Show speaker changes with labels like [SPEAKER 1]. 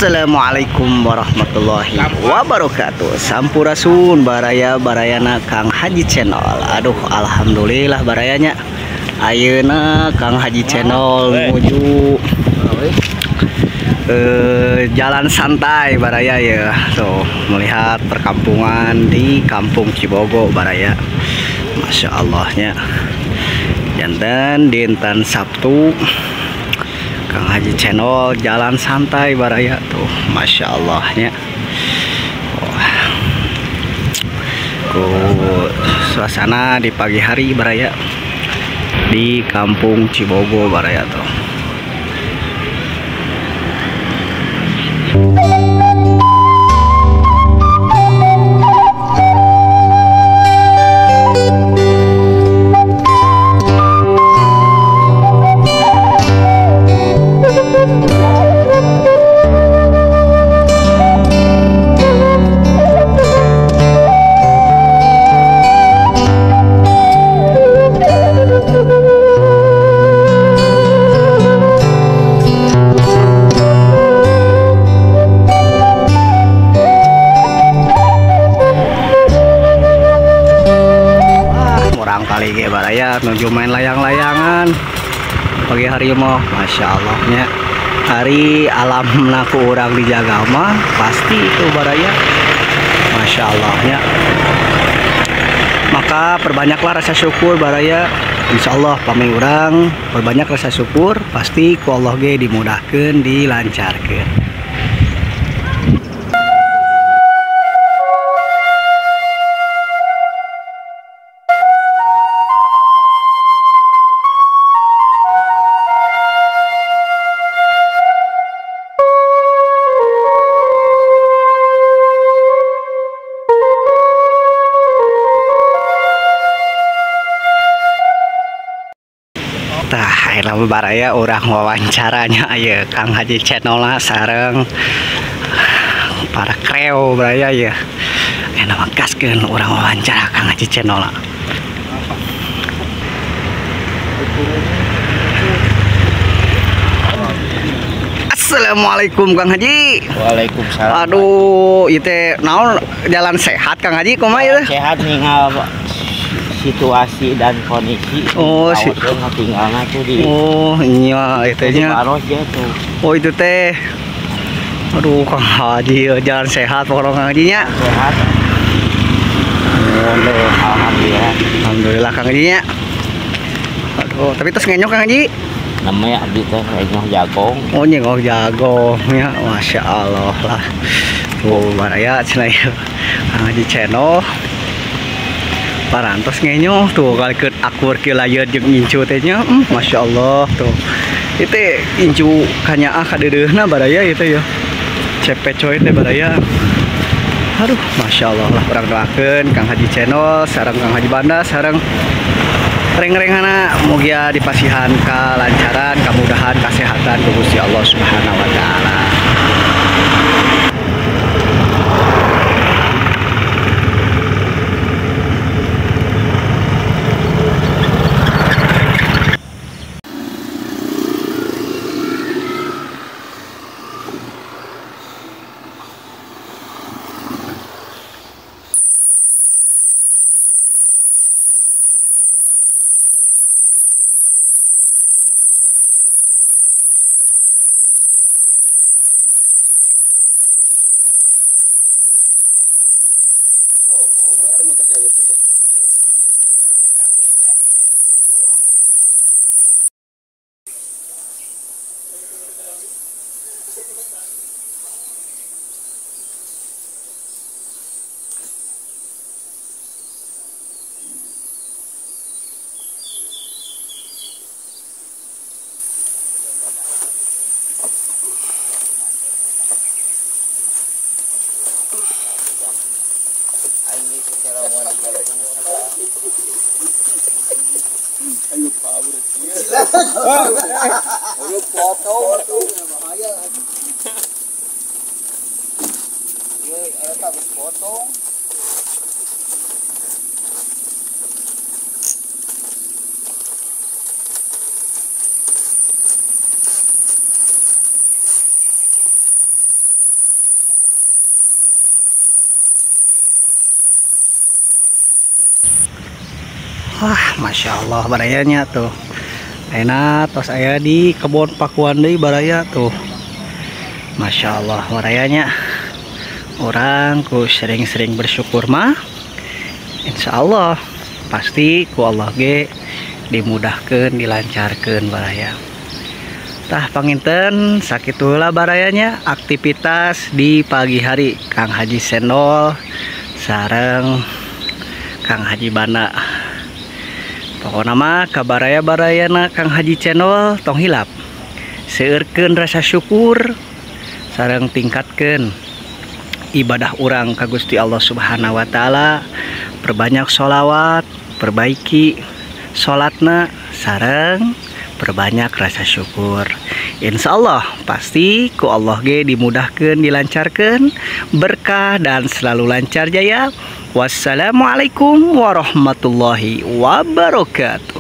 [SPEAKER 1] Assalamualaikum warahmatullahi wabarakatuh. Sampurasun baraya barayana Kang Haji Channel. Aduh, alhamdulillah barayanya. Ayeuna Kang Haji Channel menuju jalan santai baraya ya. Tuh, melihat perkampungan di Kampung Cibogo baraya. Masya Allahnya. Janten dinten Sabtu Kang Haji Channel jalan santai baraya tuh, masya Allahnya. Oh. Ku suasana di pagi hari baraya di Kampung Cibogo baraya tuh. Baraya menuju main layang-layangan pagi hari mah, masya Allahnya. Hari alam naku orang dijaga mah pasti itu baraya, masya Allahnya. Maka perbanyaklah rasa syukur baraya. Insya Allah pami urang perbanyak rasa syukur pasti ku Allah ge dimudahkan, dilancarkan. Tah, ayeuna baraya urang wawancaranya aya Kang Haji Channel sareng para kreo baraya ya. Ayeuna mah gaskeun urang wawancara Kang Haji Channel. Assalamualaikum Kang Haji.
[SPEAKER 2] Waalaikumsalam.
[SPEAKER 1] Aduh, ieu teh naon jalan sehat Kang Haji kumaha ieu?
[SPEAKER 2] Sehat ninggal situasi dan kondisi.
[SPEAKER 1] Oh, si
[SPEAKER 2] tinggalnya tuh di.
[SPEAKER 1] Oh, iya itu nya. Oh, itu teh. Aduh, Kang Haji jalan sehat pokoknya Kang Haji nya.
[SPEAKER 2] Sehat.
[SPEAKER 1] Aduh,
[SPEAKER 2] alhamdulillah.
[SPEAKER 1] Alhamdulillah Kang Haji nya. Aduh, tapi terus ngenyok Kang Haji.
[SPEAKER 2] Namanya abdi teh ngenyok jagong.
[SPEAKER 1] Oh, ngenyok jagong ya. Masya Allah lah. Tuh, baraya cenah Kang Haji Channel. Parantos ngenyoh tuh kali ke akur ke layar jeung incu teh nya, masya Allah tuh itu incu kanyaah kadeudeuhna baraya itu ya cepet coy teh baraya. Aduh, masya Allah lah, urang doakeun Kang Haji Channel sareng Kang Haji Banda sareng reng-renghana mugia dipasihan kalancaran, kamudahan, kasehatan ku Gusti Allah Subhanahu wa taala.
[SPEAKER 2] Potong.
[SPEAKER 1] Wah, Masya Allah barayanya tuh. Enak tos aya di kebon pakuan deui baraya tuh. Masya Allah barayanya. Orang ku sering-sering bersyukur mah insya Allah pasti ku Allah ge dimudahkan, dilancarkan baraya. Tah panginten sakitu heula barayanya aktivitas di pagi hari Kang Haji Sendol sareng Kang Haji Banda. Pokona mah ka baraya-barayana Kang Haji Cendol tong hilap seueurkeun rasa syukur sareng tingkatkeun ibadah urang ka Gusti Allah Subhanahu wa taala, perbanyak sholawat, perbaiki salatna sareng perbanyak rasa syukur. Insya Allah pasti ku Allah ge dimudahkan, dilancarkan, berkah dan selalu lancar jaya. Wassalamualaikum warahmatullahi wabarakatuh.